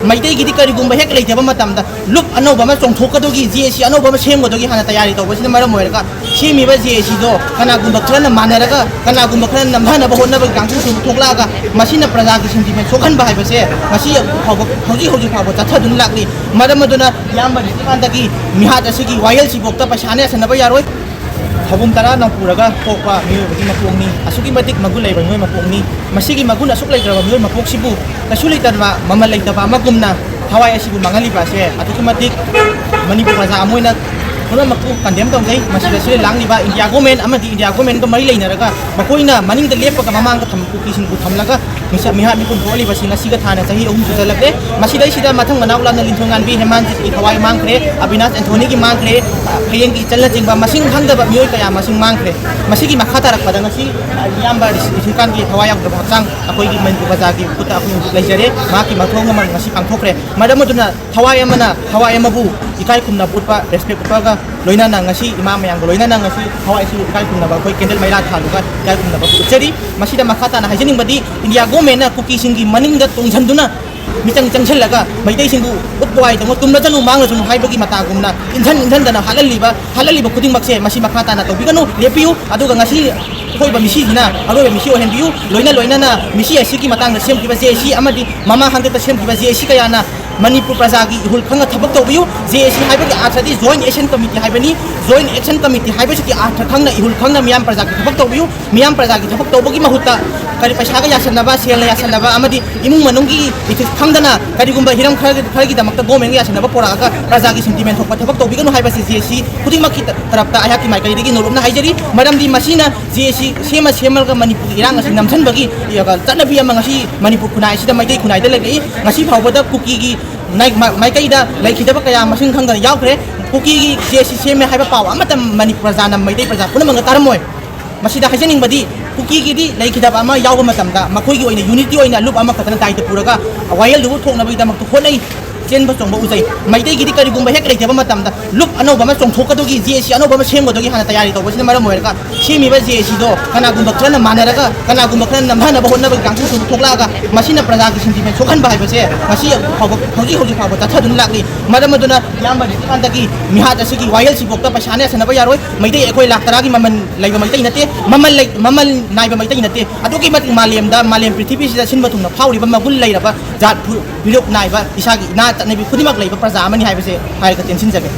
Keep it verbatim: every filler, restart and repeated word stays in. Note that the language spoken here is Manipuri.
ꯃꯩꯇꯩꯒꯤꯗꯤ ꯀꯔꯤꯒꯨꯝꯕ ꯍꯦꯛ ꯂꯩꯇꯕ ꯃꯇꯝꯗ ꯂꯨꯞ ꯑꯅꯧꯕ ꯑꯃ ꯆꯣꯡꯊꯣꯛꯀꯗꯧꯒꯤ, ꯖꯦ ꯑꯦ ꯁꯤ ꯑꯅꯧꯕ ꯑꯃ ꯁꯦꯝꯒꯗꯧꯒꯤ ꯍꯥꯟꯅ ꯇꯌꯥꯔꯤ ꯇꯧꯕꯁꯤꯅ ꯃꯔꯝ ꯑꯣꯏꯔꯒ, ꯁꯦꯝꯃꯤꯕ ꯖꯦ ꯑꯦ ꯁꯤꯗꯣ ꯀꯅꯥꯒꯨꯝꯕ ꯈꯔꯅ ꯃꯥꯟꯅꯔꯒ, ꯀꯅꯥꯒꯨꯝꯕ ꯈꯔꯅ ꯅꯝꯊꯅꯕ ꯍꯣꯠꯅꯕꯒꯤ ꯀꯥꯡꯕꯨꯁꯨ ꯊꯣꯛꯂꯛꯑꯒ, ꯃꯁꯤꯅ ꯄ꯭ꯔꯖꯥꯒꯤ ꯁꯦꯟꯇꯤꯃꯦꯟ ꯁꯣꯛꯍꯟꯕ ꯍꯥꯏꯕꯁꯦ ꯉꯁꯤ ꯐꯥꯎꯕ, ꯍꯧꯖꯤꯛ ꯍꯧꯖꯤꯛ ꯐꯥꯎꯕ ꯆꯠꯊꯗꯨꯅ ꯂꯥꯛꯂꯤ꯫ ꯃꯔꯝ ꯑꯗꯨꯅ ꯏꯌꯥꯝꯕ ꯔꯤꯖꯤꯀꯥꯟꯇꯒꯤ ꯃꯤꯍꯥꯠ ꯑꯁꯤꯒꯤ ꯋꯥꯌꯦꯜꯁꯤꯐꯥꯎꯗ ꯄꯩꯁꯥꯅ ꯌꯥꯁꯟꯅꯕ ꯌꯥꯔꯣꯏ꯫ ꯁꯥꯕꯨꯝ ꯇꯔꯥꯅ ꯄꯨꯔꯒ ꯄꯣꯛꯄ ꯃꯤꯑꯣꯏꯕꯒꯤ ꯃꯄꯣꯛꯅꯤ꯫ ꯑꯁꯨꯛꯀꯤ ꯃꯇꯤꯛ ꯃꯒꯨꯟ ꯂꯩꯕ ꯃꯤꯑꯣꯏ ꯃꯄꯣꯛꯅꯤ꯫ ꯃꯁꯤꯒꯤ ꯃꯒꯨꯟ ꯑꯁꯨꯛ ꯂꯩꯈ꯭ꯔꯕ ꯃꯤꯑꯣꯏ ꯃꯄꯣꯛꯁꯤꯕꯨ ꯀꯩꯁꯨ ꯂꯩꯇꯕ, ꯃꯃꯜ ꯂꯩꯇꯕ ꯑꯃꯒꯨꯝꯅ ꯊꯋꯥꯏ ꯑꯁꯤꯕꯨ ꯃꯥꯡꯍꯜꯂꯤꯕ ꯑꯁꯦ ꯑꯗꯨꯛꯀꯤ ꯃꯇꯤꯛ ꯃꯅꯤꯄꯨꯔ ꯄ꯭ꯔꯖꯥ ꯑꯃ ꯑꯣꯏꯅ ꯄꯨꯝꯅꯃꯛꯄꯨ ꯀꯟꯗꯦꯝ ꯇꯧꯖꯩ꯫ ꯃꯁꯤꯗ ꯁꯤꯗ ꯂꯥꯡꯂꯤꯕ ꯏꯟꯗꯤꯌꯥ ꯒꯣꯔꯃꯦꯟ ꯑꯃꯗꯤ ꯏꯟꯗꯤꯌꯥ ꯒꯣꯔꯃꯦꯟꯒ ꯃꯔꯤ ꯂꯩꯅꯔꯒ ꯃꯈꯣꯏꯅ ꯃꯅꯤꯡꯗ ꯂꯦꯞꯄꯒ ꯃꯃꯥꯡꯗ ꯊꯝꯕ ꯀꯨꯀꯤꯁꯤꯡꯕꯨ ꯊꯝꯂꯒ ꯃꯤꯁꯛ ꯃꯤꯍꯥꯠ ꯃꯤꯄꯨꯝ ꯊꯣꯛꯍꯜꯂꯤꯕꯁꯤ ꯉꯁꯤꯒ ꯊꯥꯅ ꯆꯍꯤ ꯑꯍꯨꯝ ꯁꯨꯖꯜꯂꯛꯂꯦ꯫ ꯃꯁꯤꯗꯩꯁꯤꯗ ꯃꯊꯪ ꯃꯅꯥꯎ ꯂꯥꯛꯅ ꯂꯤꯟꯊꯣꯏꯉꯥꯟꯕꯤ ꯍꯦꯃꯥꯟꯖꯤꯠꯀꯤ ꯊꯋꯥꯏ ꯃꯥꯡꯈ꯭ꯔꯦ, ꯑꯕꯤꯅꯥꯁ ꯑꯦꯟꯊꯣꯅꯤꯒꯤ ꯃꯥꯡꯈ꯭ꯔꯦ, ꯐꯌꯦꯡꯒꯤ ꯏꯆꯜꯅꯆꯤꯡꯕ ꯃꯁꯤꯡ ꯈꯪꯗꯕ ꯃꯤꯑꯣꯏ ꯀꯌꯥ ꯃꯁꯤꯡ ꯃꯥꯡꯈ꯭ꯔꯦ꯫ ꯃꯁꯤꯒꯤ ꯃꯈꯥ ꯇꯥꯔꯛꯄꯗ ꯉꯁꯤ ꯏꯌꯥꯝꯕ ꯔꯤꯁꯤꯀꯥꯟꯒꯤ ꯊꯋꯥꯏ ꯌꯥꯎꯗꯕ ꯍꯛꯆꯥꯡ ꯑꯩꯈꯣꯏꯒꯤ ꯃꯅꯤꯄꯨꯔ ꯄ꯭ꯔꯖꯥꯒꯤ ꯈꯨꯠꯇ ꯑꯩꯈꯣꯏ ꯍꯧꯖꯤꯛ ꯂꯩꯖꯔꯦ꯫ ꯃꯍꯥꯛꯀꯤ ꯃꯊꯧ ꯃꯃꯜ ꯉꯁꯤ ꯄꯥꯡꯊꯣꯛꯈ꯭ꯔꯦ꯫ ꯃꯔꯝ ꯑꯗꯨꯅ ꯊꯋꯥꯏ ꯑꯃꯅ ꯊꯋꯥꯏ ꯑꯃꯕꯨ ꯏꯀꯥꯏ ꯈꯨꯝꯅꯕ ꯎꯠꯄ, ꯔꯦꯁꯄꯦꯛ ꯎꯠꯄꯒ ꯂꯣꯏꯅꯅ ꯉꯁꯤ ꯏꯃꯥ ꯃꯌꯥꯝꯒ ꯂꯣꯏꯅꯅ ꯉꯁꯤ ꯊꯋꯥꯏ ꯑꯁꯤꯕꯨ ꯏꯀꯥꯏ ꯈꯨꯝꯅꯕ ꯑꯩꯈꯣꯏ ꯀꯦꯟꯗꯜ ꯃꯩꯔꯥ ꯊꯥꯜꯂꯒ ꯏꯀꯥꯏ ꯈꯨꯝꯅꯕ ꯎꯠꯆꯔꯤ꯫ ꯃꯁꯤꯗ ꯃꯈꯥ ꯇꯥꯅ ꯍꯥꯏꯖꯅꯤꯡꯕꯗꯤ ꯏꯟꯗꯤꯌꯥ ꯒꯣꯔꯃꯦꯟꯅ ꯀꯨꯀꯤꯁꯤꯡꯒꯤ ꯃꯅꯤꯡꯗ ꯇꯣꯡꯁꯤꯟꯗꯨꯅ ꯃꯤꯆꯪ ꯆꯪꯁꯤꯜꯂꯒ ꯃꯩꯇꯩꯁꯤꯡꯕꯨ ꯎꯠꯄ ꯋꯥꯏꯗꯃꯣ ꯇꯨꯝꯂꯁꯅꯨ ꯃꯥꯡꯂꯁꯅꯨ ꯍꯥꯏꯕꯒꯤ ꯃꯇꯥꯒꯨꯝꯅ ꯏꯟꯊꯟ ꯏꯟꯊꯟꯗꯅ ꯍꯥꯠꯍꯜꯂꯤꯕ, ꯍꯥꯠꯍꯜꯂꯤꯕ ꯈꯨꯗꯤꯡꯃꯛꯁꯦ ꯃꯁꯤ ꯃꯈꯥ ꯇꯥꯅ ꯇꯧꯕꯤꯒꯅꯨ, ꯂꯦꯞꯄꯤꯌꯨ꯫ ꯑꯗꯨꯒ ꯉꯁꯤ ꯊꯣꯛꯏꯕ ꯃꯤꯁꯤꯁꯤꯅ ꯑꯔꯣꯏꯕ ꯃꯤꯁꯤ ꯑꯣꯏꯍꯟꯕꯤꯌꯨ꯫ ꯂꯣꯏꯅ ꯂꯣꯏꯅꯅ ꯃꯤꯁꯤ ꯑꯁꯤꯒꯤ ꯃꯇꯥꯡꯗ ꯁꯦꯝꯈꯤꯕ ꯖꯦ ꯑꯦ ꯁꯤ ꯑꯃꯗꯤ ꯃꯃꯥꯡ ꯍꯟꯗꯛꯇ ꯁꯦꯝꯈꯤꯕ ꯖꯦ ꯑꯦ ꯁꯤ ꯀꯌꯥꯅ ꯃꯅꯤꯄꯨꯔ ꯄ꯭ꯔꯖꯥꯒꯤ ꯏꯍꯨꯜ ꯈꯪꯅ ꯊꯕꯛ ꯇꯧꯕꯤꯌꯨ꯫ ꯖꯦ ꯑꯦ ꯁꯤ ꯍꯥꯏꯕꯒꯤ ꯑꯥꯔꯊꯗꯤ ꯖꯣꯏꯟ ꯑꯦꯛꯁꯟ ꯀꯃꯤꯇꯤ ꯍꯥꯏꯕꯅꯤ꯫ ꯖꯣꯏꯟ ꯑꯦꯛꯁꯟ ꯀꯃꯤꯇꯤ ꯍꯥꯏꯕꯁꯤꯒꯤ ꯑꯥꯔꯊ ꯈꯪꯅ ꯏꯍꯨꯜ ꯈꯪꯅ ꯃꯤꯌꯥꯝ ꯄ꯭ꯔꯖꯥꯒꯤ ꯊꯕꯛ ꯇꯧꯕꯤꯌꯨ꯫ ꯃꯤꯌꯥꯝ ꯄ꯭ꯔꯖꯥꯒꯤ ꯊꯕꯛ ꯇꯧꯕꯒꯤ ꯃꯍꯨꯠꯇ ꯀꯔꯤ ꯄꯩꯁꯥꯒ ꯌꯥꯁꯟꯅꯕ, ꯁꯦꯜꯅ ꯌꯥꯁꯟꯅꯕ ꯑꯃꯗꯤ ꯏꯃꯨꯡ ꯃꯅꯨꯡꯒꯤ ꯏꯊꯤꯛꯁ ꯈꯪꯗꯅ ꯀꯔꯤꯒꯨꯝꯕ ꯍꯤꯔꯝ ꯈꯔ, ꯈꯔꯒꯤꯗꯃꯛꯇ ꯒꯣꯔꯃꯦꯟꯒ ꯌꯥꯁꯟꯅꯕ ꯄꯨꯔꯛꯑꯒ ꯄ꯭ꯔꯖꯥꯒꯤ ꯁꯦꯟꯇꯤꯃꯦꯟ ꯊꯣꯛꯄ ꯊꯕꯛ ꯇꯧꯕꯤꯒꯅꯨ ꯍꯥꯏꯕꯁꯤ ꯖꯦ ꯑꯦ ꯁꯤ ꯈꯨꯗꯤꯡꯃꯛꯀꯤ ꯇ-, ꯇꯔꯞꯇ ꯑꯩꯍꯥꯛꯀꯤ ꯃꯥꯏꯀꯩꯗꯒꯤ ꯅꯣꯂꯨꯛꯅ ꯍꯥꯏꯖꯔꯤ꯫ ꯃꯔꯝꯗꯤ ꯃꯁꯤꯅ ꯖꯦ ꯑꯦ ꯁꯤ ꯁꯦꯝꯃ ꯁꯦꯝꯃꯒ ꯃꯅꯤꯄꯨꯔꯒꯤ ꯏꯔꯥꯡ ꯑꯁꯤ ꯅꯝꯁꯤꯟꯕꯒꯤ ꯆꯠꯅꯕꯤ ꯑꯃ ꯉꯁꯤ ꯃꯅꯤꯄꯨꯔ ꯈꯨꯟꯅꯥꯏ ꯑꯁꯤꯗ, ꯃꯩꯇꯩ ꯈꯨꯟꯅꯥꯏꯗ ꯂꯩꯔꯛꯏ꯫ ꯉꯁꯤ ꯐꯥꯎꯕꯗ ꯀꯨꯀꯤꯒꯤ ꯅꯥꯏ-, ꯃ-, ꯃꯥꯏꯀꯩꯗ ꯂꯩꯈꯤꯗꯕ ꯀꯌꯥ ꯃꯁꯤꯡ ꯈꯪꯗꯅ ꯌꯥꯎꯈ꯭ꯔꯦ꯫ ꯀꯨꯀꯤꯒꯤ ꯖꯦ ꯑꯦ ꯁꯤ ꯁꯦꯝꯃꯦ ꯍꯥꯏꯕ ꯄꯥꯎ ꯑꯃꯠꯇ ꯃꯅꯤꯄꯨꯔ ꯄ꯭ꯔꯖꯥꯅ, ꯃꯩꯇꯩ ꯄ꯭ꯔꯖꯥ ꯄꯨꯝꯅꯃꯛꯅ ꯇꯥꯔꯝꯃꯣꯏ꯫ ꯃꯁꯤꯗ ꯍꯥꯏꯖꯅꯤꯡꯕꯗꯤ ꯀꯨꯀꯤꯒꯤꯗꯤ ꯂꯩꯈꯤꯗꯕ ꯑꯃ ꯌꯥꯎꯕ ꯃꯇꯝꯗ ꯃꯈꯣꯏꯒꯤ ꯑꯣꯏꯅ ꯌꯨꯅꯤꯇꯤ ꯑꯣꯏꯅ ꯂꯨꯞ ꯑꯃꯈꯛꯇꯅ ꯗꯥꯏꯇ ꯄꯨꯔꯒ ꯋꯥꯌꯦꯜꯗꯨꯕꯨ ꯊꯣꯛꯅꯕꯒꯤꯗꯃꯛꯇ ꯍꯣꯠꯅꯩ꯫ ꯆꯦꯟꯕ ꯆꯣꯡꯕ ꯎꯖꯩ꯫ ꯃꯩꯇꯩꯒꯤꯗꯤ ꯀꯔꯤꯒꯨꯝꯕ ꯍꯦꯛ ꯂꯩꯇꯕ ꯃꯇꯝꯗ ꯂꯨꯞ ꯑꯅꯧꯕ ꯑꯃ ꯆꯣꯡꯊꯣꯛꯀꯗꯧꯒꯤ, ꯖꯦ ꯑꯦ ꯁꯤ ꯑꯅꯧꯕ ꯑꯃ ꯁꯦꯝꯒꯗꯧꯒꯤ ꯍꯥꯟꯅ ꯇꯌꯥꯔꯤ ꯇꯧꯕꯁꯤꯅ ꯃꯔꯝ ꯑꯣꯏꯔꯒ ꯁꯦꯝꯃꯤꯕ ꯖꯦ ꯑꯦ ꯁꯤꯗꯣ ꯀꯅꯥꯒꯨꯝꯕ ꯈꯔꯅ ꯃꯥꯟꯅꯔꯒ, ꯀꯅꯥꯒꯨꯝꯕ ꯈꯔꯅ ꯅꯝꯊꯅꯕ ꯍꯣꯠꯅꯕꯒꯤ ꯀꯥꯡꯕꯨꯁꯨ ꯊꯣꯛꯂꯛꯑꯒ ꯃꯁꯤꯅ ꯄ꯭ꯔꯖꯥꯒꯤ ꯁꯦꯟꯇꯤꯃꯦꯟ ꯁꯣꯛꯍꯟꯕ ꯍꯥꯏꯕꯁꯦ ꯉꯁꯤ ꯐꯥꯎꯕ, ꯍꯧꯖꯤꯛ ꯍꯧꯖꯤꯛ ꯐꯥꯎꯕ ꯆꯠꯊꯗꯨꯅ ꯂꯥꯛꯂꯤ꯫ ꯃꯔꯝ ꯑꯗꯨꯅ ꯏꯌꯥꯝꯕ ꯍꯧꯖꯤꯛꯀꯥꯟꯗꯒꯤ ꯃꯤꯍꯥꯠ ꯑꯁꯤꯒꯤ ꯋꯥꯌꯦꯜꯁꯤꯐꯥꯎꯗ ꯄꯩꯁꯥꯅ ꯌꯥꯁꯟꯅꯕ ꯌꯥꯔꯣꯏ꯫ ꯃꯩꯇꯩ ꯑꯩꯈꯣꯏ ꯂꯥꯛ ꯇꯔꯥꯒꯤ ꯃꯃꯜ ꯂꯩꯕ ꯃꯩꯇꯩ ꯅꯠꯇꯦ, ꯃꯃꯜ ꯂꯩ-, ꯃꯃꯜ ꯅꯥꯏꯕ ꯃꯩꯇꯩ ꯅꯠꯇꯦ꯫ ꯑꯗꯨꯛꯀꯤ ꯃꯇꯤꯛ ꯃꯥꯂꯦꯝꯗ, ꯃꯥꯂꯦꯝ ꯄ꯭ꯔꯤꯊꯤꯕꯤꯁꯤꯗ ꯁꯤꯟꯕ ꯊꯨꯡꯅ ꯐꯥꯎꯔꯤꯕ ꯃꯒꯨꯟ ꯂꯩꯔꯕ ꯖꯥꯠ ꯐꯨ-, ꯐꯤꯔꯨꯞ ꯅꯥꯏꯕ ꯏꯁꯥꯒꯤ ꯏꯅꯥꯠ ꯆꯠꯅꯕꯤ ꯈꯨꯗꯤꯡꯃꯛ ꯂꯩꯕ ꯄ꯭ꯔꯖꯥ ꯑꯃꯅꯤ ꯍꯥꯏꯕꯁꯦ ꯍꯥꯏꯔꯒ ꯇꯦꯟꯁꯤꯟꯖꯒꯦ꯫